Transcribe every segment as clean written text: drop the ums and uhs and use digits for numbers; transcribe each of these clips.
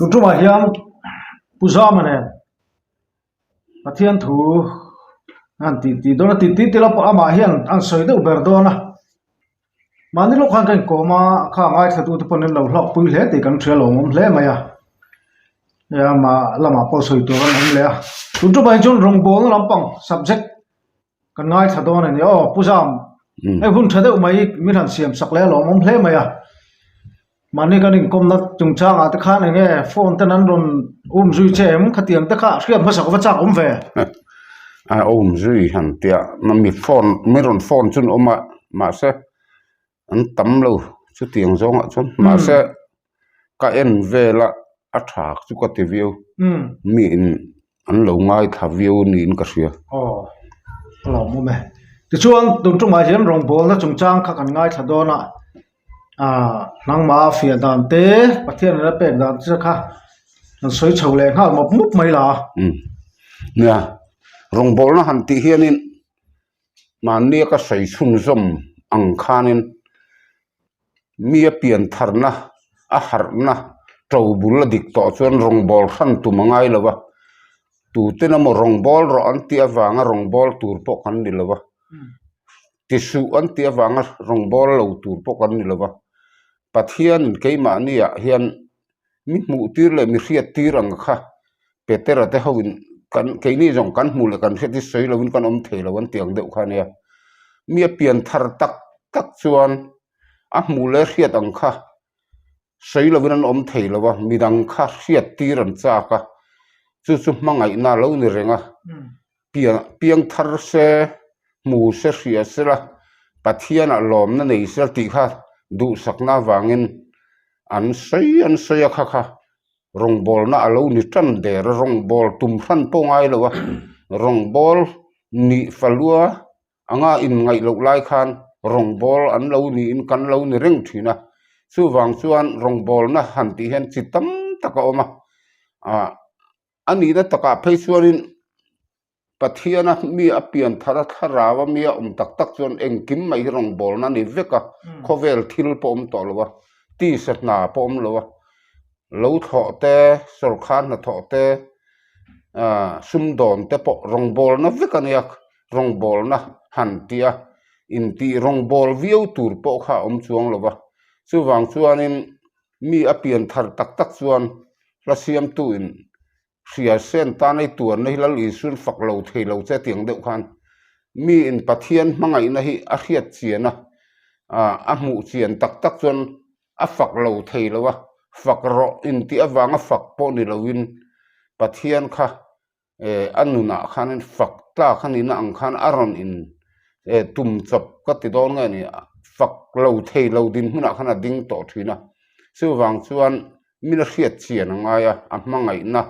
Tun tumah hian Pu Zama nen Pathian thu an tih tih dawn a, tih tih tih pawh amah hian an sawi deuh ber dawn a. Mahni lawk khan ka inkawm a, kha ngaithlatute pawhin an lo hlawkpui hle tih kan hria lawmawm hle mai a. Hei amah lamah pawh sawi tur an awm leh a. Tun tumah hi chuan rawngbawlna lampang subject Kan ngaithla dawn a ni. Aw Pu Zam, hei hun tha deuh mai min han siam sak leh a lawmawm hle mai a. Mahni kan inkawmna chungchangah te khan eng nge phone ten an rawn um zui che em? Khatiang te kha hriat hmasak va chak awm ve. A um zui han tia mi phone mi rawn phone chu an awm a mahse an tam lo chutiang zawngah chuan mahse ka en vel a a tha chu ka ti viau mi in an lo ngaithla viau niin ka hria. Aw a lawmawm e. Tichuan tun tumah hian rawngbawlna chungchang kha kan ngaithla dawn a ah nangmah a fiah dan te Pathian in a pek dan te kha kan sawi chho leh nghal mawp mawp mai la. Nia rawngbawlna han tih hianin Mahnia ka sawi chhunzawm ang khanin mi a pian tharna a harhna to bul a dik tawh chuan rawngbâwl hran tum a ngai lo va, tuten emaw rawngbâwl rawh an tih avanga rawngbâwl tur pawh kan ni lo va, ti suh an tih avanga rawngbâwl lo tur pawh kan ni lo va, Pathianin keimahniah hian Mi hmuh tir leh mi hriat tir ang kha Petera te ho in kan keini zawng kan hmuh leh kan hriat hi sawi lovin kan awm thei lo an tih ang deuh kha a nia. Mi a pian thar tak tak chuan a hmuh leh hriat ang kha sawi lovin an awm thei lo a, midang kha hriat tir an chak a, chu chu hmangaihna a lo ni reng a. Piang thar se, hmu se hria se la, Pathianah lawmna nei se la tih kha duhsakna avangin an sawi an sawi a kha kha rawngbawlna a lo ni tan der a, rawngbâwl tum hran pawh ngai lo a, rawngbâwl nih falua anga inngaih loh lai khan rawngbâwl an lo niin kan lo ni reng thin a, chuvang chuan rawngbâwlna han tih hian chi tam tak a awm a, ah. A nihna takah phei chuanin Pathiana mi a pian thar a thlarau a mi a awm tak tak chuan engkim mai hi rawngbawlna a ni vek a, khawvel thil pawh awm tawh lo a, tisa hna pawh awm lo a, lo thlawh te, sawrkhar hnathawh te, ah sumdawn te pawh rawngbawlna vek a nia, rawngbawlna han tia intih rawngbâwl viau tur pawh kha a awm chuang lo va, chuvang chuanin Mi a pian thar tak tak chuan hla siamtuin hria sen tan ei tuarna hi Lal Isuan fak lo thei lo che tiang deuh khan miin Pathian hmangaihna hi a hriat chian a, a hmuh chian tak tak chuan a fak lo thei lo a, fak rawh intih avanga fak pawh ni loin Pathian kha eh a nunah khanin fak tlak a nihna ang khan a rawn in eh tum chawp ka ti dawn nge ni fak lo thei lo dinhmunah khan a ding tawh thin a chuvang chuan min a hriat chian a ngai a a hmangaihna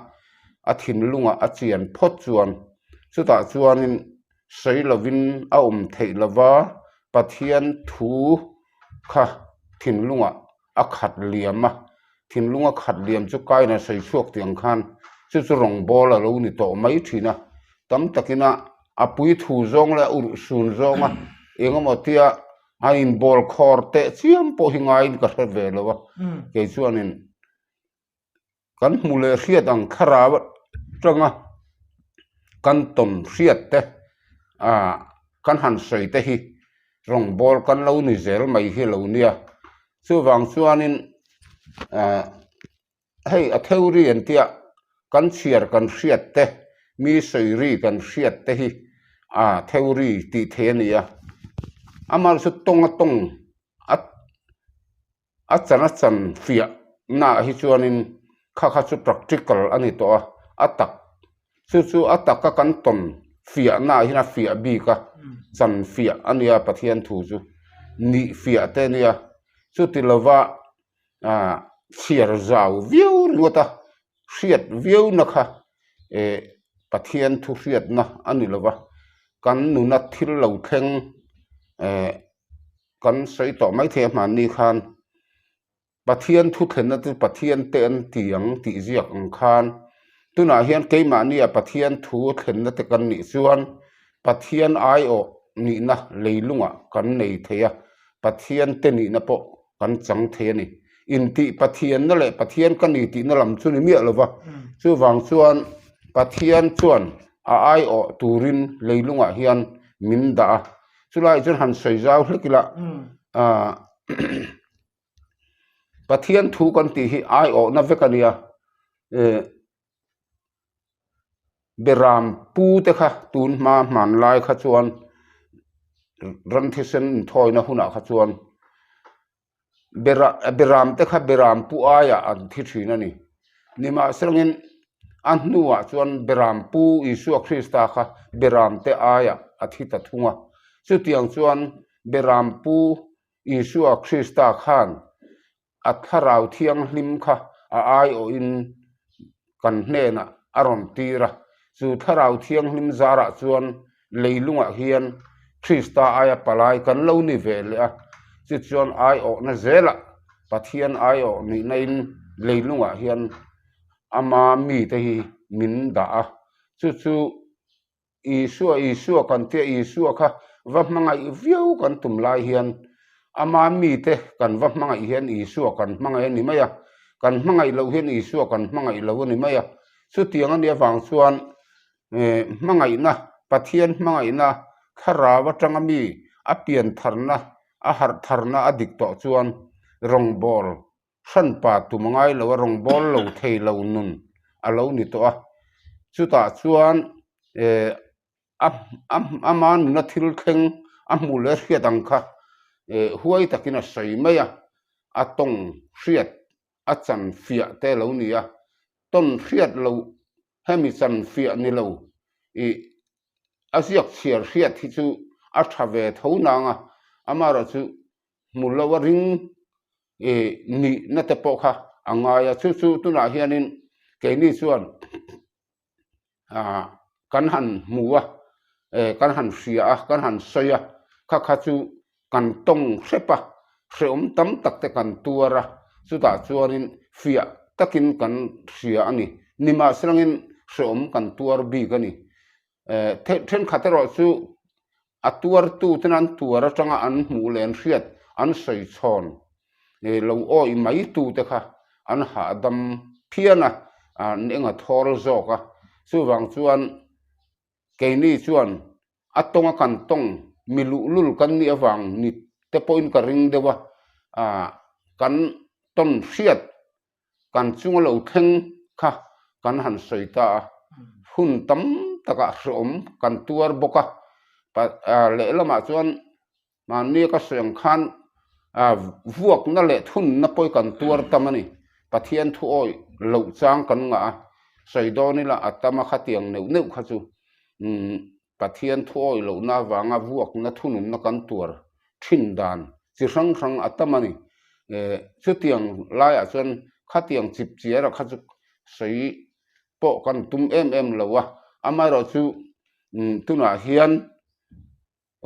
a thinlungah a chian phawt chuan chutah chuanin sawi lovin a awm theih lova Pathian thu kha thinlungah a khat liam a, thinlung a khat liam chu kaina sawi chhuak tih ang khan chu chu rawngbâwl a lo ni tawh mai thin a, tam takin a a pui thu zawng leh a urh sun zawnga eng emaw tia a inbawl khawr teh chiam pawh hi ngaiin ka hre ve lo a, kei chuanin. Kan hmu leh hriat ang thlarau atanga kan tawn hriat te ah kan han sawi te hi rawngbâwl kan lo ni zel mai hi lo nia. Chuvang chuanin ah hei a theory an tia kan chhiar kan hriat te mi sawi ri kan hriat te hi ah theory tih theih a ni a. Amaherawhchu tawng a tawng a. A chan a chan fiah naah hi chuanin kha kha chu practical a ni tawh a, a tak chu chu a taka kan tawn fiah naah hian a fiah bik a, chan fiah a nia Pathian thu chu nih fiah te a nia chuti lova ah chhiar zau viau ringawt a hriat viau na kha eh Pathian thu hriatna a ni lova kan nuna thil lo thleng eh. Kan sawi tawh mai thei a hmanni khan Pathian thu thlenna chu Pathian te an ti ang tih ziak ang khan tunah hian keimahnia Pathian thu thlenna te kan nih chuan Pathian aiawh nihna leilungah kan nei thei a, Pathian te nihna pawh kan chang thei a ni. Intih Pathianna leh Pathian ka ni tihna lam chu ni miah lo va. Chuvang chuan Pathian chuan a aiawh turin leilungah hian min dah a. Chulaiah chuan han sawi zau hlek ila, aah Pathian thu kan tih hi aiawhna vek a nia. Eh Beram pu te kha tun hma hmanlai kha chuan ram thisen inthawina hunah kha chuan Beram te kha beram pu aiah an thi thin a ni. Nimahselangin a hnuah chuan beram pu Isua Krista kha beram te aiah a thi ta thung a. Chutiang chuan beram pu Isua Krista khan a thlarau thianghlim kha a aiawhin kan hnenah a rawn tir a. Chu thlarau thianghlim zarah chuan leilungah hian Krista aia palai kan lo ni ve leh a, chu chuan aiawhna zelah Pathian aiawh nihnain leilungah hian ama mite hi min dah a, chu chu Isua, Isua kan tia Isua kha va hmangaih viau kan tum lai hian ama mite kan va hmangaih hian Isua kan hmangaih a ni mai a, kan hmangaih loh hian Isua kan hmangaih lo a ni mai a. Chutiang a nih avang chuan hmangaihna, Pathian hmangaihna thlarau atanga mi a pian tharna, a harh tharna a dik tawh chuan rawngbawl hranpa tum a ngai lo a, rawngbâwl lo thei lo nun a lo ni tawh a. Chutah chuan eh a a ama nuna thil thleng a hmuh leh a hriat ang kha eh huai takin a sawi mai a, a tawng hriat a chan fiah te a lo ni a, tawn hriat loh hemi chan fiah ni lo ih a ziak chhiar hriat hi chu a tha ve tho nang a, amaherawhchu hmu lo a ring ih nihna te pawh kha a ngai a, chu chu tunah hianin keini chuan ah kan han hmu a eh kan han hria a kan han sawi a kha kha chu kan tawng hrep a hrehawm tam tak te kan tuar a chutah chuanin fiah takin kan hria a ni nimahselangin hrehawm kan tuar bik a ni. Eh, thenkhat erawh chu a tuartu ten an tuar atanga an hmuh leh an hriat an sawi chhawn eh lo awih mai tu te kha an hahdam phian a, an eng a thawl zawk a. Chuvang chuan keini chuan a tawnga kan tawng mi luhlul kan nih avang ni te pawhin ka ring deuh a, ah kan tawn hriat kan chunga lo thleng kha kan han sawi ta a, hun tam takah hrehawm kan tuar bawk a, lehlamah chuan mahnia ka sawi ang khan vuakna leh thunna pawh hi kan tuar tam a ni, Pathian thu awih loh chang kan ngah a, sawi dawn ila a tam a khatiang neuh neuh kha chu Pathian thu awih lohna avanga vuakna thununna kan tuar thin dan chi hrang hrang a tam a ni. Chutiang laiah chuan khatiang chip chiara kha chu sawi pawh kan tum em em lo a, amaherawhchu tunah hian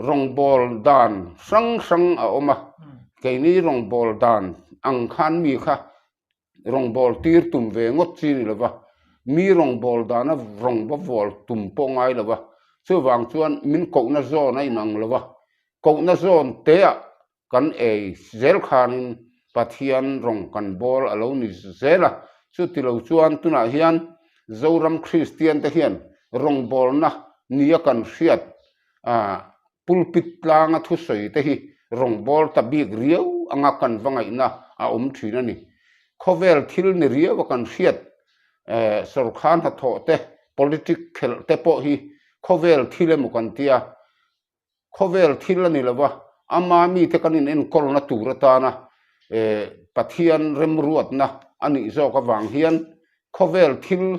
rawngbâwl dan hrang hrang a awm a, keini rawngbâwl dan ang khan mi kha Rawngbâwl tir tum ve ngawt chi ni lova, mi rawngbâwl dana rawng va vawl tum pawh ngai lova, chuvang chuan min kohna zawn a inang lova, kohna zawn teah kan ei zel khanin Pathian rawng kan bâwl a lo ni zel a, chuti lo chuan tunah hian Zoram Kristian te hian rawngbâwlna nia kan hriat Pulpit tlanga thusawi te hi rawngbâwl ta bik riau anga kan va ngaihna a awm thin a ni. Khawvel thil ni riau a kan hriat sawrkar hnathawh te, politic khelh te pawh hi khawvel thil emaw kan tia. Khawvel thil a ni lo va, ama mite kan inenkawlna tur atana Pathian remruatna a nih zawk avang hian khawvel thil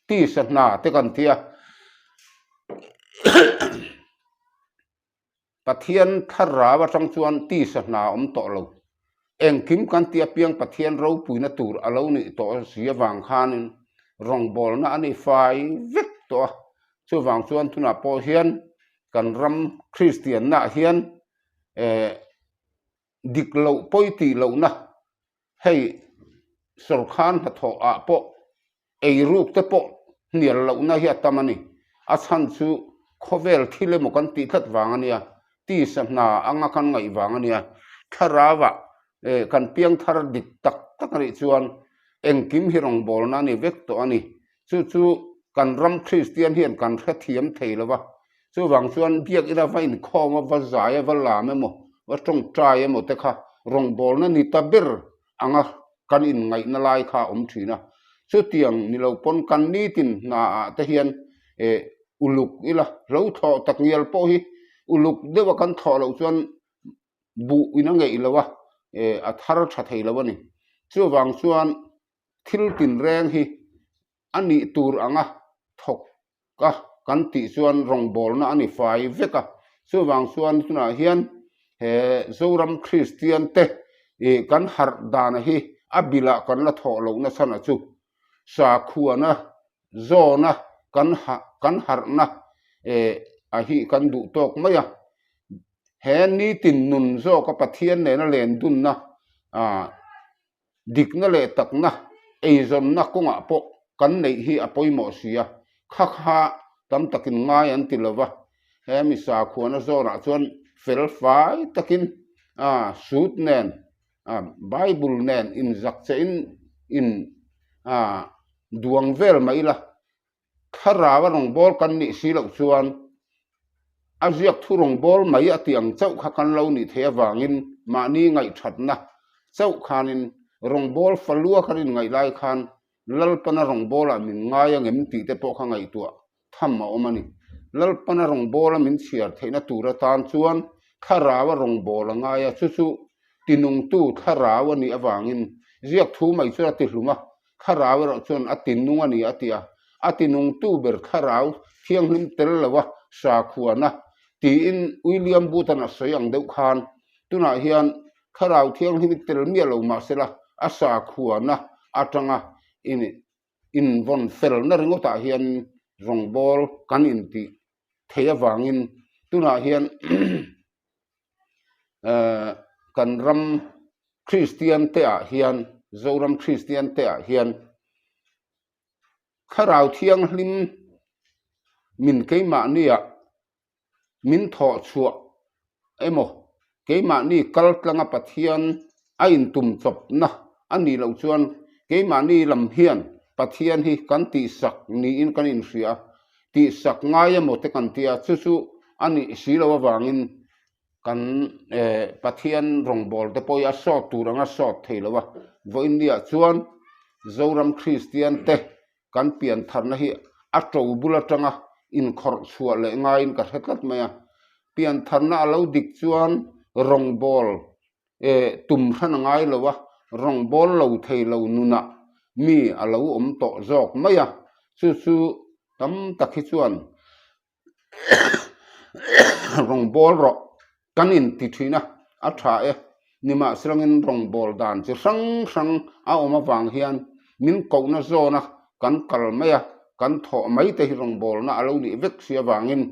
tisa hna te kan tia. Pathian thlarau atang chuan tisa hna a awm tawh lo. Engkim kan tih apiang Pathian ropuina tur a lo nih tawh si avang khanin rawngbawlna a ni fai vek tawh a. Chuvang chuan tunah pawh hian kan ram Kristiannaah hian eh dik loh pawi tih lohna hei sawrkar hnathawh ah pawh eiruk te pawh hnial lohna hi a tam a ni. A chhan chu khawvel thil emaw kan tih tlat vang a nia, tisa hna anga kan ngaih vang a nia. Thlarau ah kan piangthar dik tak. tak a nih chuan engkim hi rawngbawlna a ni vek tawh a ni. Chu chu kan ram Kristian hian kan hrethiam thei lo va, chuvang chuan biakina va inkhawm a, va zai a, va lam emaw, va tawngtai emaw te kha rawngbawlna ni ta ber anga kan inngaihna lai kha a awm thin a. Chutiang ni lo pawn kan nitin hnaah te hian eh uluk ila, lo thlawh tak ngial pawh hi uluk deuha kan thlawh loh chuan buh in a ngeih lo a, eh a thar tha thei lo a ni. Chuvang chuan thil tinreng hi a nih tur anga thawk a kan tih chuan rawngbawlna a ni fai vek a. Chuvang chuan tunah hian he Zoram Kristian te ih kan harh dana hi a bilah kan la thawh lohna chhan a chu sakhuana zawna kan kan harhna eh a hi kan duh tawk mai a. He nitin nun zawka Pathian nena len dunna ah dikna leh takna eizawnna kawngah pawh kan neih hi a pawimawh si a, kha kha tam takin ngai an ti lova, he mi sakhuana zawnah chuan fel fai takin ah sut nen ah Bible nen inzak che in in ah duang vel mai ila Thlarau a rawngbâwl kan nih si loh chuan a ziak thu rawngbâwl mai a tih ang chauh kha kan lo nih theih avângin mahni ngaihṭhatna chauh khânin rawngbâwl falua kan inngaih lai khân Lalpana rawngbâwlah min ngai ang em tih te pawh kha ngaihtuah tham a awm a ni. Lalpana rawngbâwla min chhiar theihna tûr atân chuan thlarau a rawngbâwl a ngai a, chu chu tinungtu thlarau a nih avângin ziak thu mai chuan a tihlum a, Thlarau erawh chuan a tinung a ni a ti a, a tinungtu ber thlarau thianghlim tel lo a sakhuana tiin William Booth-a'n a sawi ang deuh khan tunah hian thlarau thianghlim hi tel miah lo mahsela a sakhuana atanga invawn felna ringawtah hian rawngbâwl kan intih theih avangin tunah hian kan ram Kristian te ah hian Zoram Kristian te ah hian Thlarau Thianghlim min keimahni ah min thawh chhuah emaw keimahni kal tlanga Pathian a intum chawpna a nih loh chuan keimahni lam hian Pathian hi kan tihsak niin kan inhria a, tihsak ngai emaw te kan tia chu chu a nih si loh avangin kan Pathian rawngbâwl te pawh hi a sâwt tur anga sâwt thei lo a, vawiinniah chuan Zoram Kristian te kan pian tharna hi a to bul atanga inkhawrh chhuah leh ngaiin ka hre tlat mai a, pian tharna a lo dik chuan rawngbâwl tum hran a ngai lo a, rawngbâwl lo thei lo nunah mi a lo awm tawh zawk mai a, chu chu tam tak hi chuan rawngbâwl rawh kan inti thin a, a tha e. Nimahselangin rawngbâwl dan chi hrang hrang a awm avang hian min kohna zawna kan kal mai a, kan thawh mai te hi rawngbâwlna a lo nih vek si avangin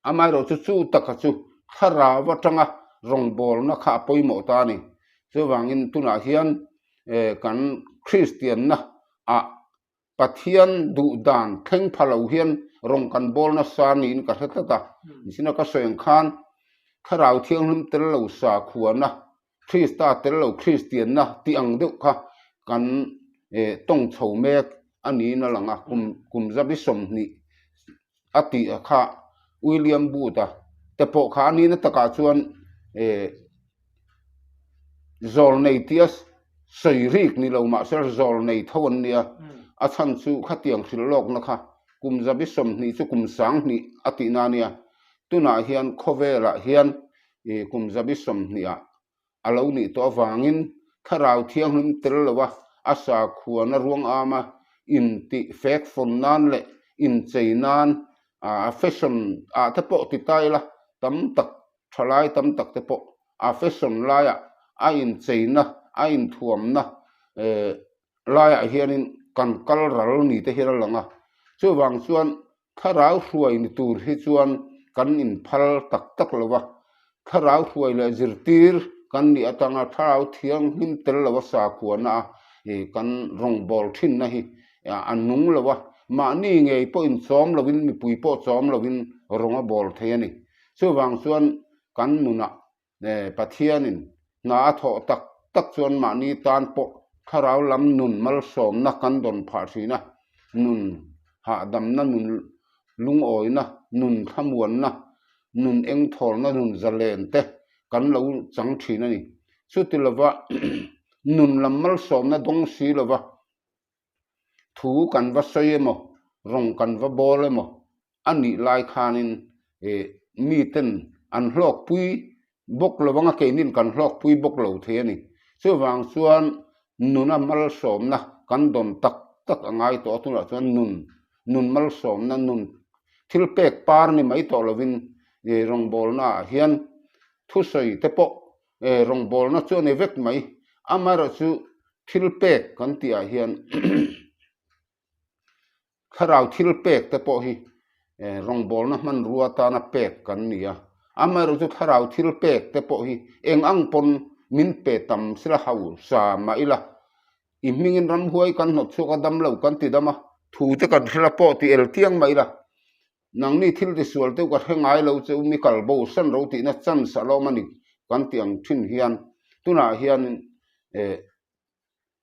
amaherawhchu chu taka chu thlarau atanga rawngbâwlna kha a pawimawh ta a ni. Chuvangin tunah hian kan Kristianna ah Pathian duh dan thleng pha lo hian rawng kan bawl nasa niin ka hre tlat a. Nichina ka sawi ang khan Thlarau Thianghlim tel lo sakhuana, Krista tel lo Kristianna tih ang deuh kha kan tawng chho mek a niin a lang a. Kum kum zabi 20 a tih a kha William Booth-a te pawh kha a nihna takah chuan eh zawlnei tia sawi rik ni lo mahse zawlnei tho an nia a chhan chu khatiang hrilh lawkna kha kum zabi 20 chu kum 2000 a tihna a nia tunah hian khawvelah hian ih kum zabi 20 ah a lo nih tawh avangin Thlarau Thianghlim tel lo a, a sakhuana ruang ama intih fek fawn nan leh inchei nan a fashion ah te pawh ti ta ila tam tak thalai tam tak te pawh a fashion laiah a incheina a inthuamna eh laiah hianin kan kal ral ni te hian a lang a, chuvang chuan Thlarau hruai ni tur hi chuan kan inphal tak tak lo va, thlarau hruai leh zirtir kan nih atanga thlarau thianghlim tel lo a sakhuana a kan rawngbâwl thinna hi a nung lo a, mahni ngei pawh inchâwm lovin mipui pawh châwm lovin rawng a bâwl thei a ni. Chuvang chuan kan nunah Pathianin hna a thawh tak tak. tak chuan mahni tan pawh thlarau lam nun malsawmna kan dawn phah thin a, nun hahdamna, nun lungawina, nun thlamuanna, nun engthawlna, nun zalen te kan lo chang thin a ni. Chuti lova nun lam malsawmna dawng si lova Thu kan va sawi emaw, rawng kan va bawl emaw a nih lai khanin ih miten an hlawkpui bawk lo anga keinin kan hlawkpui bawk lo thei a ni. Chuvang chuan nuna malsawmna kan dawn tak tak a ngai tawh a, tunah chuan nun nun malsawmna nun thil pek par ni mai tawh lovin ih rawngbawlnaah hian thusawi te pawh Eh, rawngbawlna chu a ni vek mai. Amaherawhchu thil pek kan tih ah hian thlarau thil pek te pawh hi eh rawngbawlna hmanrua atana pek kan ni a. Amaherawhchu thlarau thil pek te pawh hi eng ang pawn min pe tam sila hausa mah ila i hmingin ramhuai kan hnawt chhuak a dam lo kan ti dam a, thu te kan hrela pawh ti el tiang mah ila Nangni thil tisual deuh ka hre ngai lo che u, mi kal bo san ro tihna chance a lawm a ni kan tih ang thin hian tunah hianin eh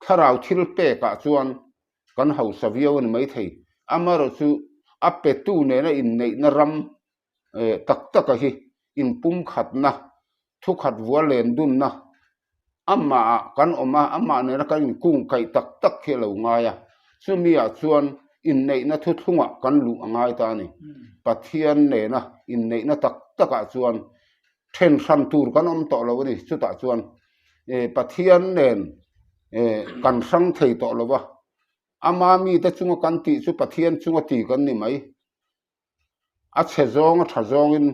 thlarau thil pekah chuan kan hausa viau a ni maithei. Amaherawhchu a petu nena inneihna ram eh tak taka hi inpumkhatna thukhat vua len dunna amahah kan awm a, amah nena kan inkung kaih tak tak hi a lo ngai a, chumi ah chuan inneihna thuthlungah kan luh a ngai ta a ni. Pathian nena inneihna tak takah chuan then hran tur kan awm tawh lo a ni, chutah chuan Pathian nen kan hrang thei tawh lo va, ama mite chunga kan tih chu Pathian chunga ti kan ni mai. A chhe zawng a tha zawngin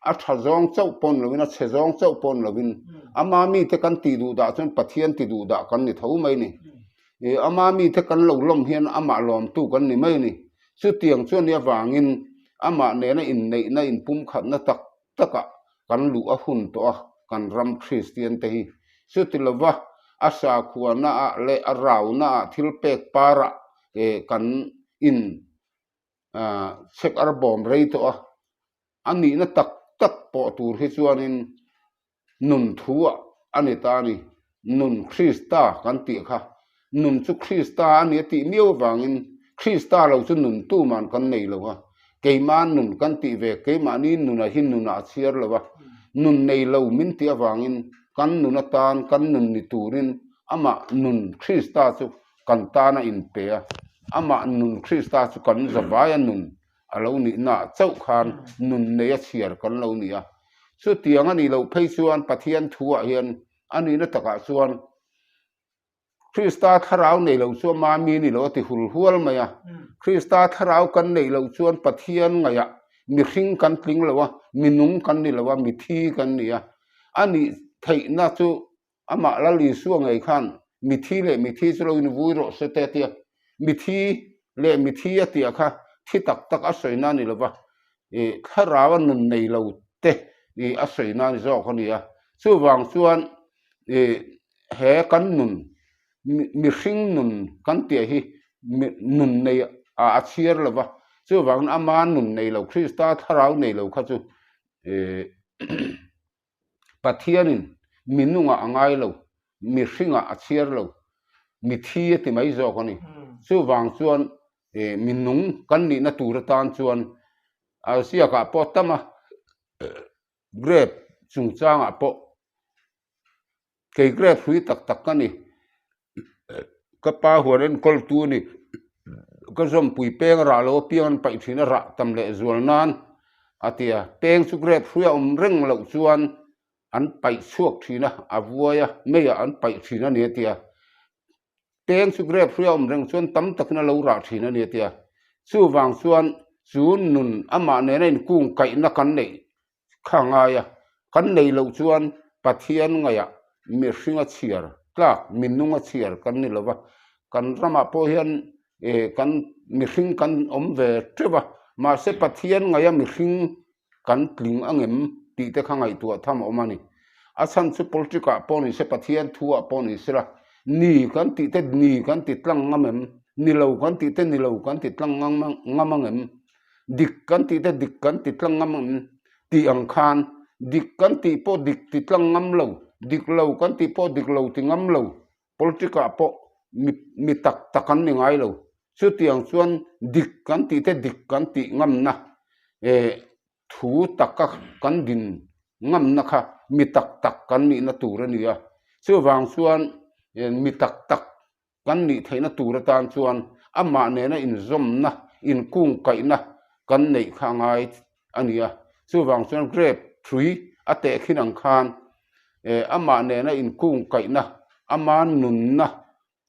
a tha zawng chauh pawn lovin a chhe zawng chauh pawn lovin ama mite kan tih duh dah chuan Pathian ti duh dah kan ni tho mai ni. Ih ama mite kan lo lawm hian amah lawmtu kan ni mai ni. Chutiang chuan ni avangin amah nena inneihna inpumkhatna tak takah kan luh a hun tawh a kan ram Kristian te hi. Chuti lova a sakhuana ah leh a rauna ah thil pek parah eh kan in chhek ar bawm rei tawh a, a nihna tak tak pawh tur hi chuanin nun thu ah a ni ta a ni. Nun Krista kan tih kha nun chu Krista a ni a tih miau avangin Krista lo chu nun tuman kan nei lo a, keimah nun kan tih ve keimahni nunah hi nunah a chhiar lo a, nun nei lo min tih avangin kan nun atan kan nun ni turin amah nun Krista chu kan tan a inpe a, amah nun Krista chu kan zavaia nun a lo nihnaah chauh khan nun nei a chhiar kan lo ni a. Chutiang a nih loh phei chuan Pathian thuah hian a nihna takah chuan Krista thlarau nei lo chu ama mi ni lo a ti hul hual mai a. Krista thlarau kan neih loh chuan Pathian ngaihah mihring kan tling lo a, minung kan ni lo a, mithi kan ni a. A nih theihna chu Amah Lal Isua ngei khan mithi leh mithi chu lo invui rawh se te a ti a, mithi leh mithi a tih kha thi tak tak a sawi na a ni lova, ih thlarau a nun nei lo te ih a sawi na a ni zawk a ni a. Chuvang chuan ih he kan nun mihring nun kan tih hi nun nei ah a chhiar lova, chuvangin ama nun nei lo Krista thlarau nei lo kha chu ih Pathianin mi nungah a ngai lo, mihringah a chhiar lo, mi thi a ti mai zawk a ni. Chuvang chuan mi nung kan nihna tur atan chuan ziakah pawh tam a, grape chungchangah pawh Kei grape hrui tak tak ka ni. Ka pa huan enkawltu a ni. Ka zawmpui peng rah lo apiang an paih thin a rah tam leh zual nan a ti a. Peng chu grape hrui a awm reng loh chuan an paih chhuak thin a, a vuai a, meiah an paih thin a ni a ti a. Peng chu grape hrui a awm reng chuan tam takin a lo rah thin a ni a ti a. Chuvang chuan chu nun amah nena inkung kaihna kan neih Kha ngai a, kan nei loh chuan Pathian ngaihah mihring a chhiar tlak, minung a chhiar kan ni lo va, kan ramah pawh hian kan mihring kan awm ve teuh a, mahse Pathian ngaih a mihring kan tling angem tih te kha ngaihtuah tham a awm a ni. A chhan chu politic ah pawh ni se, Pathian thu ah pawh ni se la, ni kan tih te ni kan ti tlang ngam em, ni lo kan tih te ni lo kan ti tlang ngam angem Dik kan tih te dik kan ti tlang ngam ang tih ang khan dik kan tih pawh dik ti tlang ngam lo. Dik lo kan tih pawh dik lo ti ngam lo, politic ah pawh mi mi tak tak an ni ngai lo. Chutiang chuan dik kan tih te dik kan tih ngamna eh thu taka kan din ngamna kha mi tak tak kan nihna tur a ni a. Chuvang chuan mi tak tak kan nih theihna tur atan chuan amah nena inzawmna, inkungkaihna kan neih kha a ngai a ni a. Chuvang chuan grape thrui a tehkhin ang khan amah nena inkungkaihna, ama nunna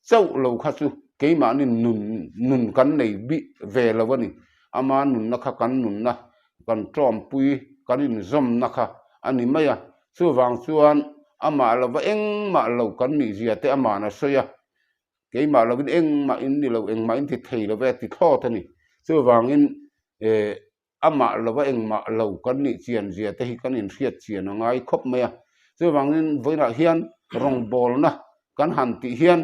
chauh lo kha chu keimahni nun nun kan nei bih ve lo a ni. Ama nunna kha kan nunna, kan tawmpui, kan inzawmna kha a ni mai a. Chuvang chuan amah lova engmah lo kan nih zia te ama'n a sawi a, keimah lovin engmah in ni lo, engmah in ti thei lo ve a ti thlawt a ni. Chuvangin eh amah lova engmah lo kan nih chian zia te hi kan inhriat chian a ngai khawp mai a. Chuvangin vawiinah hian rawngbawlna kan han tih hian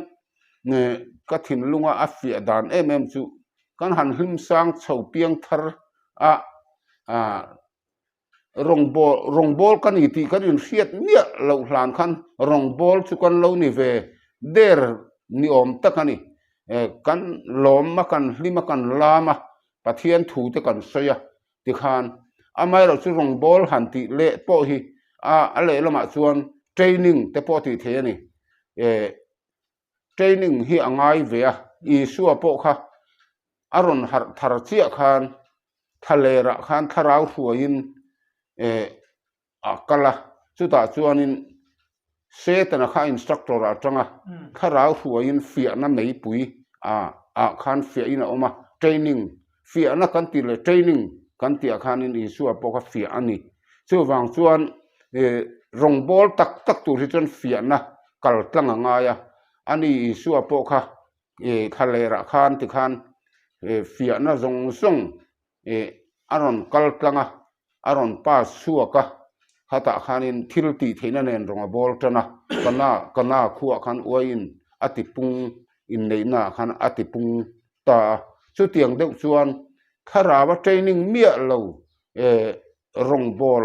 eh ka thinlunga a fiah dan em em chu kan han hlimsang chho piang thar a ah Rawngbâwl, rawngbâwl ka ni tih kan inhriat miah loh hlân khan rawngbâwl chu kan lo ni ve der ni awm tak a ni. Kan lâwm a, kan hlim a, kan lam a, Pathian thu te kan sawi a tikhan amaherawhchu rawngbâwl han tih leh pawh hi a a lehlamah chuan training te pawh tih theih a ni. Training hi a ngai ve a, Isua pawh kha a rawn harh thar chiah khan thlalerah khan thlarau hruaiin eh a kal a, chutah chuanin Setana kha instructor ah atanga thlarau hruaiin fiahna meipui ah ah khan fiahin a awm a, training fiahna kan tih leh training kan tih ah khanin Isua pawh kha fiah a ni. Chuvang chuan eh rawngbâwl tak tak tur hi chuan fiahna kal tlang a ngai a, ani Isua pawh kha eh thlalerah khan tikhan eh fiahna zawng zawng eh a rawn kal tlang a, a rawn pass chhuak a, khatah khanin thil tih theihna nen rawng a bawl tan a, kana kana khuaah khan uaiin a ti pung inneihna ah khan a ti pung ta a, chutiang deuh chuan thlarau a training miah lo eh rawngbâwl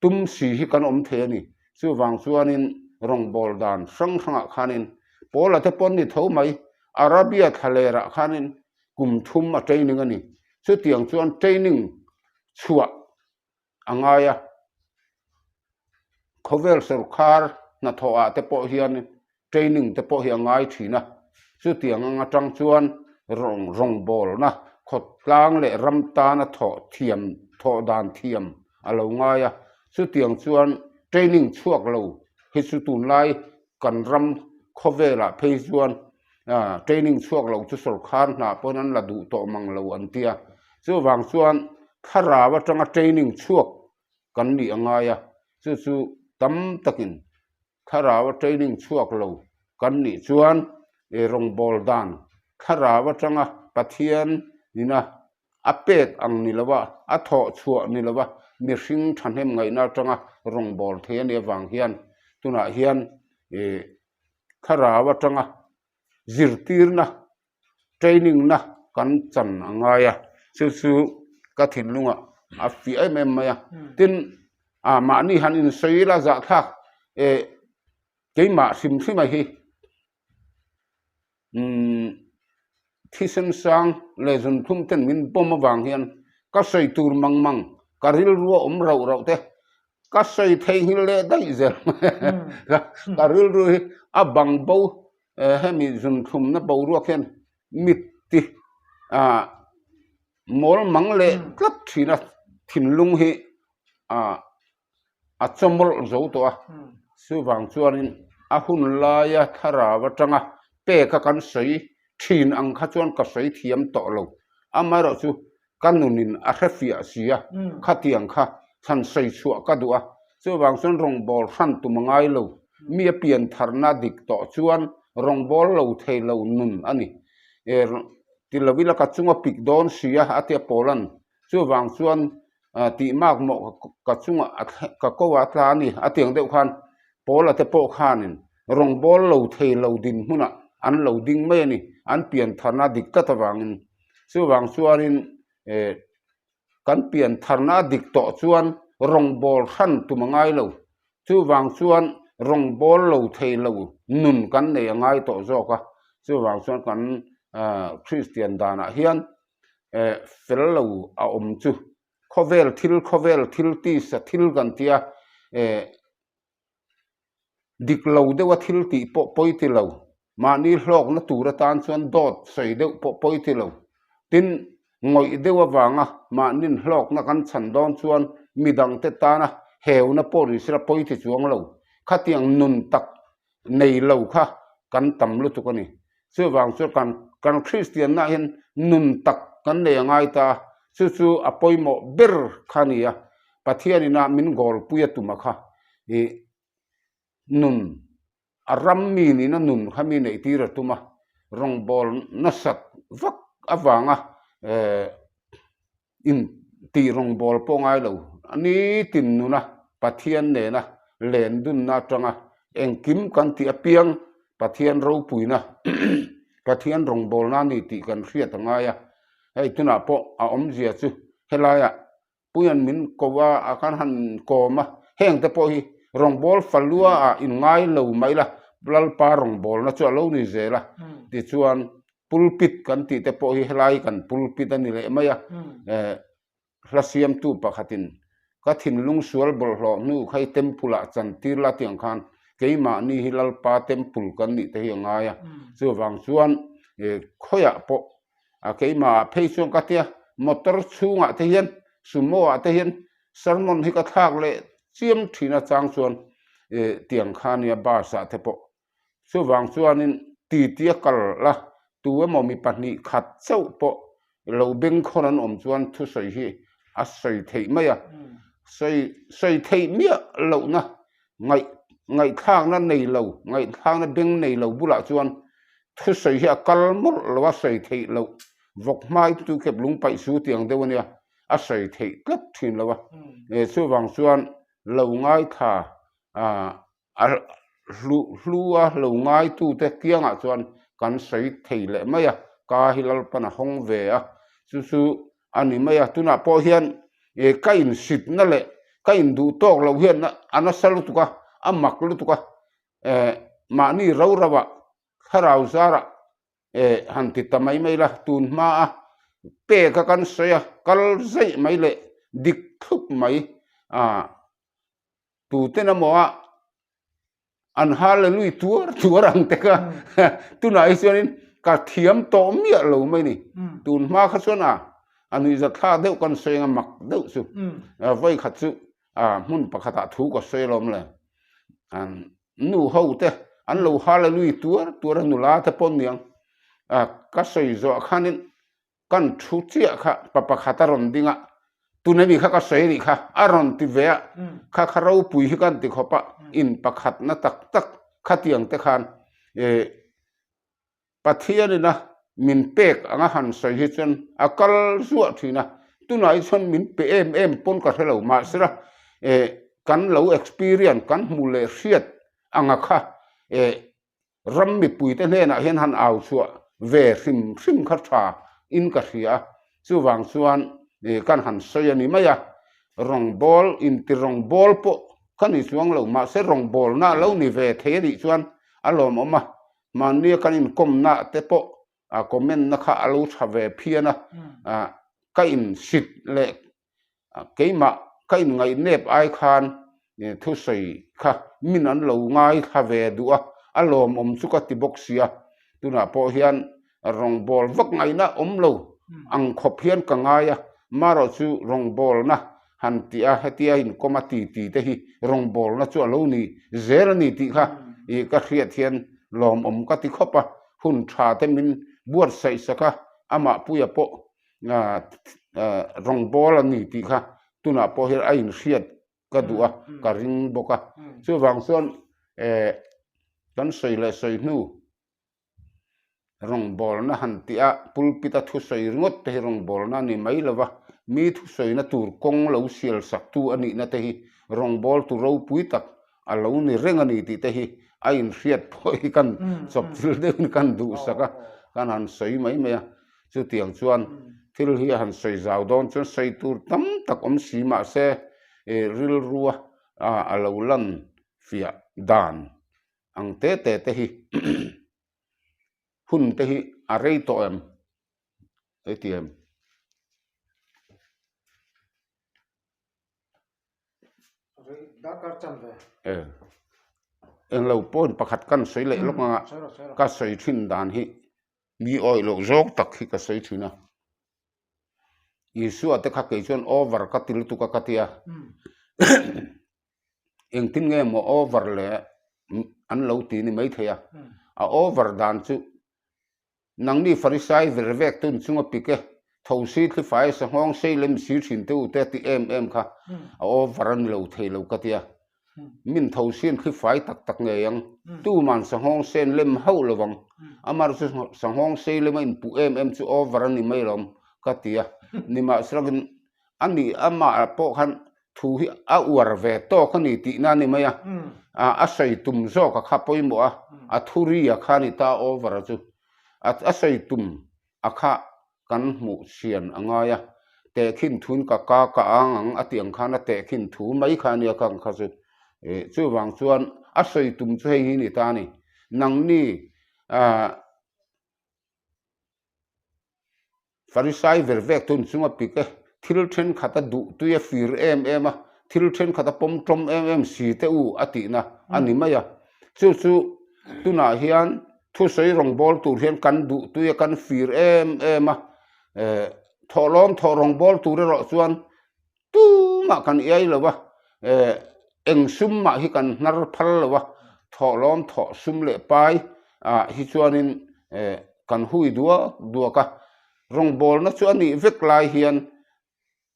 tum si hi kan awm thei a ni. Chuvang chuanin rawngbâwl dan hrang hrangah khanin Paula te pawn ni tho mai Arabia thlalerah khanin kum thum a training a ni. Chutiang chuan training chhuah a ngai a, khawvel sawrkhar hnathawhah te pawh hian training te pawh hi a ngai thin a, chutiang ang atang chuan rawng rawngbawlna khawtlang leh ram tana thawh thiam thawh dan thiam a lo ngai a, chutiang chuan training chhuak lo hi chu tunlai kan ram khawvelah phei chuan training chhuak lo chu sawrkhar hna pawn an la duh tawh mang lo an ti a, chuvang chuan thlarau atanga training chhuak kan nih a ngai a, chu chu tam takin thlarau a training chhuak lo kan nih chuan rawngbâwl dan thlarau atanga Pathian ina A pek ang ni lova, a thawh chhuah ni lova, mihring thahnem ngaihna atanga rawngbâwl thei a nih avang hian tunah hian ih thlarau atanga zirtirna, training na kan chan a ngai a, chu chu ka thinlungah a fiah em em mai a. Tin, ah mahni han insawi ila zahthlak eh keimah hrim hrim a hi. Umm thisen sang leh zunthum ten min bawm avang hian ka sawi tur mang mang ka rilru a awm rauh rauh te ka sawi theihnghilh leh daih zel mai ka rilru hi a bang bo hemi zunthlumna boruak hian mitti ah mawl mang leh tlat thin a thinlung hi ah. a chawmawlh zo tawh a, chuvang chuanin a hun laia thlarau atanga peka kan sawi thin ang kha chuan ka sawi thiam tawh lo, amaherawh chu ka nunin a hre fiah si a, khatiang kha chhan sawi chhuah ka duh a, chuvang chuan rawngbâwl hran tum a ngai lo, mi a pian tharna dik tawh chuan rawngbâwl lo thei lo nun a ni, ti lo ila ka chunga pik dawn si a, a tia Paula'n chuvang chuan tih mak mawh ka chungah a ka ko a tla a ni a tiang deuh khan Paula te pawh khanin rawngbâwl lo thei lo dinhmunah an lo ding mai a ni an pian tharna dik tlat avangin chuvang chuanin eh kan pian tharna a dik tawh chuan rawngbâwl hran tum a ngai lo chuvang chuan. Rawngbâwl lo thei lo nun kan nei a ngai tawh zawk a, chuvang chuan kan Kristian danah hian fel lo a awm chu khawvel thil khawvel thil tisa thil kan tia dik lo deuha thil tih pawh pawi ti lo, mahni hlawkna tur atan chuan dawt sawi deuh pawh pawi ti lo. Tin, ngawih deuh avanga mahnin hlawkna kan chhan dawn chuan midangte tana heuna pawh ni sela pawi ti chuang lo. Khatiang nun tak nei lo kha kan tam lutuk a ni. Chuvang chu kan kan Kristianna hian nun tak kan nei a ngai ta a, chu chu a pawimawh ber kha a ni a, Pathianina min gawlpui a tum a kha ih nun a ram mi nihna nun kha mi neih tir a tum a, rawngbâwl nasat vak avanga eh In tih rawngbâwl pawh ngai lo, nitin nuna Pathian nena len dunna atanga engkim kan tih apiang Pathian ropuina, Pathian rawngbâwlna a ni tih kan hriat a ngai a. Hei tunah pawh a awmzia chu helaiah Puia'n min ko a, a kan han kawm a, hengte pawh hi rawngbâwl falua ah inngai lo mai la, Lalpa rawngbâwlna chu a lo ni zel a, tichuan Pulpit kan tih te pawh hi helai kan pulpit a ni leh mai a, eh hla siamtu pakhatin ka thinlung sual bawlhhlawh hnu kha hi temple ah chan tir la tih ang khan keimahni hi Lalpa temple kan nih te hi a ngai a, chuvang chuan eh khawiah pawh a keimahah phei chuan ka tia motor chhungah te hian sumo ah te hian sermon hi ka thlak leh chiam thin a chang chuan eh tiang kha nia bus ah te pawh. Chuvang chuanin titi a kal la, tu emaw mi pahnih khat chauh pawh lo bengkhawn an awm chuan thusawi hi a sawi theih mai a. Sawi sawi theih miah lohna ngaih ngaihthlakna nei lo, ngaihthlakna beng nei lo bulah chuan thusawi hi a kal mawlh lo a, sawi theih loh vawk hmai tu khep lung paih su tih ang deuh a nia, a sawi theih tlat thin lo a. Chuvang chuan lo ngaithla ah A hlu hlu a lo ngaitute kiangah chuan kan sawi thei leh mai a, ka hi Lalpan a hawng ve a, chu chu a ni mai a, tunah pawh hian eh ka insitna leh ka induh tawk loh hian a nasa lutuk a, a mak lutuk a, eh mahni ro ro ah thlarau zarah eh han ti ta mai mai la, tun hma a pek a kan sawi a, kal zaih mai leh dik thlup mai ah. Tuten emaw a an hallelui tuar tuar ang te kha tunah hi chuanin ka thiam tawh miah lo mai ni. Tun hma kha chuan a a nuihzat thlak deuh kan sawi anga mak deuh chu vawi khat chu a hmun pakhatah thu ka sawi alawm le. Nu ho te an lo hallelui tuar tuar a nula te pawh niang ka sawi zawh khanin Kan thu chiah kha pa pakhat a rawn ding a, tuna mi kha ka sawi anih kha a rawn ti ve a, kha kha ropui hi kan ti khawp a, in pakhatna tak tak khatiang te khan eh Pathianina min pek anga han sawi hi chuan a kal zuah thin a, tunah hi chuan min pe em em pawn ka hre lo mahsela eh kan lo experience kan hmu leh hriat anga kha eh Ram mipuite hnenah hian han au chhuah ve hrim hrim kha tha in ka hria a, chuvang chuan kan han sawi a ni mai a, rawngbâwl inti rawngbâwl pawh ka ni chuang lo, mahse rawngbâwlna a lo ni ve thei a nih chuan a lawmawm a, mahnia kan inkawmna te pawh a comment na kha a lo tha ve phian a, ka insit leh Keimah ka inngaih nep ai khan thusawi kha min an lo ngaithla ve duh a, a lawmawm chu ka ti bawk sia, tunah pawh hian rawngbâwl vak ngaihna awm lo ang khawp hian ka ngai a, marawh chu rawngbâwlna han tih a hetia inkawm a ti ti te hi rawngbâwlna chu a lo ni zel a ni tih kha ka hriat hian lawmawm ka ti khawp a, hun tha te min buatsaih sak a, amah puia pawh rawngbâwl a ni tih kha tunah pawh hian a inhriat ka duh a ka ring bawk a chuvang chuan eh kan sawi leh sawi hnu rawngbâwlna han tih a pulpit a thusawi ringawt te hi rawngbâwlna a ni mai lo va mi thusawina tur kawng lo sial sak tu a nihna te hi rawngbâwl tu ropui tak a lo ni reng a ni tih te hi a inhriat pawh hi kan chawp thil deuhin kan duhsak a kan han sawi mai mai a. Chutiang chuan thil hi a han sawi zau dawn chuan sawi tur tam tak awm si mahse rilrua a lo lan fiah dan ang te te te hi hun te hi a rei tawh em heti em. Englo point pakhat kan sawi leh lawk anga ka sawi thin dan hi mi awih loh zawng tak hi ka sawi thin a. Isua te kha kei chuan over ka ti lutuk a ka tia engtin nge maw over leh an lo ti ni maithei a a over dan chu Nangni Farisai ver vek tun chunga pik e, tho si thli fai sanghawng sei lem si thin te u te ti em em kha a over a ni lo thei lo ka tia. Min tho sin thli fai tak tak ngei ang, tuman sanghawng sen lem hauh lo ang, amar chu sanghawng sei lema inpuh em em chu over a ni mai lawm ka tia. Nimahselakin a nih amah pawh khan thu hi a uar ve tawk a ni tihna a ni mai a, a sawi tum zawk a kha pawimawh a, a thuri a kha a ni ta over a chu, a sawi tum a kha kan hmuh chhian a ngai a, tehkhin thuin ka ka ka ang ang a tih ang khan a tehkhin thu mai kha a nia ka ang kha chu, chuvang chuan a sawi tum chu hei hi a ni ta a ni, nangni ah. Farisai ver vek tun chunga pik e, thil thenkhat a duh tui a fir em em a, thil thenkhat a pawm tawm em em si te u a tihna a ni mai a. Chu chu tunah hian thusawi rawngbâwl tur hian kan duh tui a, kan fir em em a, eh thawhlawm thawh rawngbâwl tur erawh chuan Tumah kan iai lo a, eh eng sum mah hi kan hnar phal lo a, thawhlawm thawh sum leh pai ah hi chuanin eh kan hui duak duak a, rawngbawlna chu a nih vek lai hian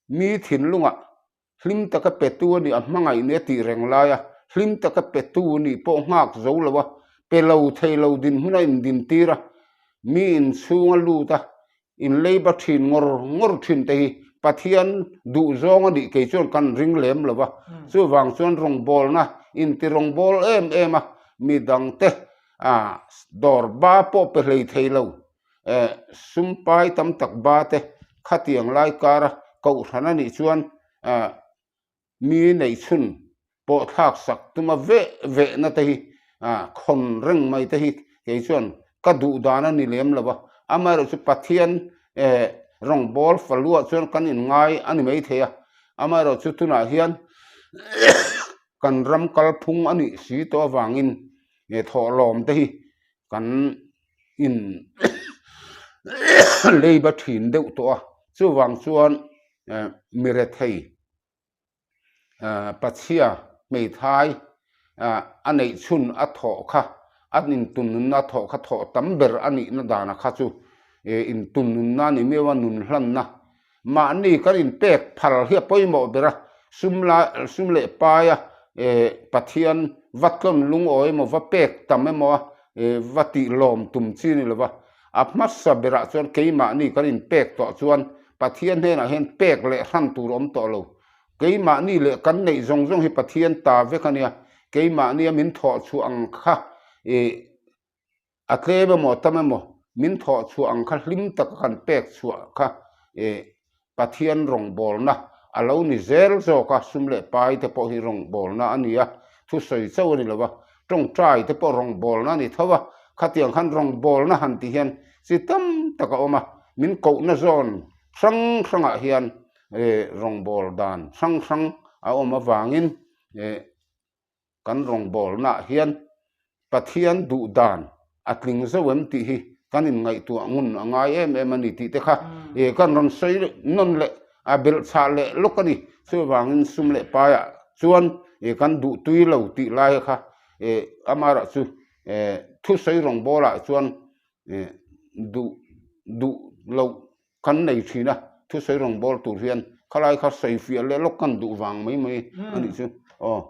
mi thinlungah hlim taka petu a nih a hmangaih nia tih reng lai a, hlim taka petu nih pawh nghak zo lo a, pe lo thei lo dinhmun a indintir a, mi inchhunga lut a, In leiba thin ngawr ngawr thin te hi Pathian duh zawng a nih kei chuan kan ring lem lo va, chuvang chuan rawngbawlna inti rawngbâwl em em a, mi dangte dawr ba pawh pe hlei thei lo, sum pai tam tak ba te khatiang lai kara kohhran a nih chuan Mi neih chhun pawh thlak sak tuma veh vehna te hi khawn reng mai te hi kei chuan ka duh dan a ni lem lo va, amaherawh chu Pathian rawngbâwl faluah chuan kan inngai a ni maithei a, amaherawh chu tunah hian kan ram kalphung a nih si tawh avangin thawhlawm te hi kan in leiba thin deuh tawh a, chuvang chuan mi rethei pachhia hmeithai a neih chhun a thawh kha a intun nunna a thawh kha thawh tam ber a nihna dana kha chu intun nunna a ni miau a nun hlanna Mahni kan inpek phal hi a pawimawh ber a, sum lai sum leh paia Pathian va tlawn lungawi emaw va pek tam emaw a va tih lawm tum chi a ni lo va, a hmasa berah chuan keimahni kan inpek tawh chuan Pathian hnenah hian pek leh hran tur a awm tawh lo. Keimahni leh kan neih zawng zawng hi Pathian ta vek a nia, keimahnia min thawh chhuah ang kha A tlem emaw tam emaw min thawh chhuah ang kha hlim taka kan pek chhuah kha Pathian rawngbawlna a lo ni zel zawk a, sum leh pai te pawh hi rawngbawlna a ni a, thusawi chauh a ni lo va, tawngtai te pawh rawngbawlna a ni tho a, khatiang khan rawngbawlna han tih hian chi tam tak a awm a, min kohna zawn hrang hrangah hian rawngbâwl dan hrang hrang a awm avangin Kan rawngbawlnaah hian Pathian duh dan a tling zo em tih hi kan inngaihtuah ngun a ngai em em a ni tih te kha kan rawn sawi nawn leh a belhchhah leh lawk a ni. Chuvangin sum leh paiah chuan kan duh tui lo tih lai kha amaherawh chu thusawi rawngbawlah chuan duh duh loh kan nei thin a, thusawi rawngbâwl tur hian khalai kha sawifiah leh lawk kan duh vang mai mai a nih chu aw.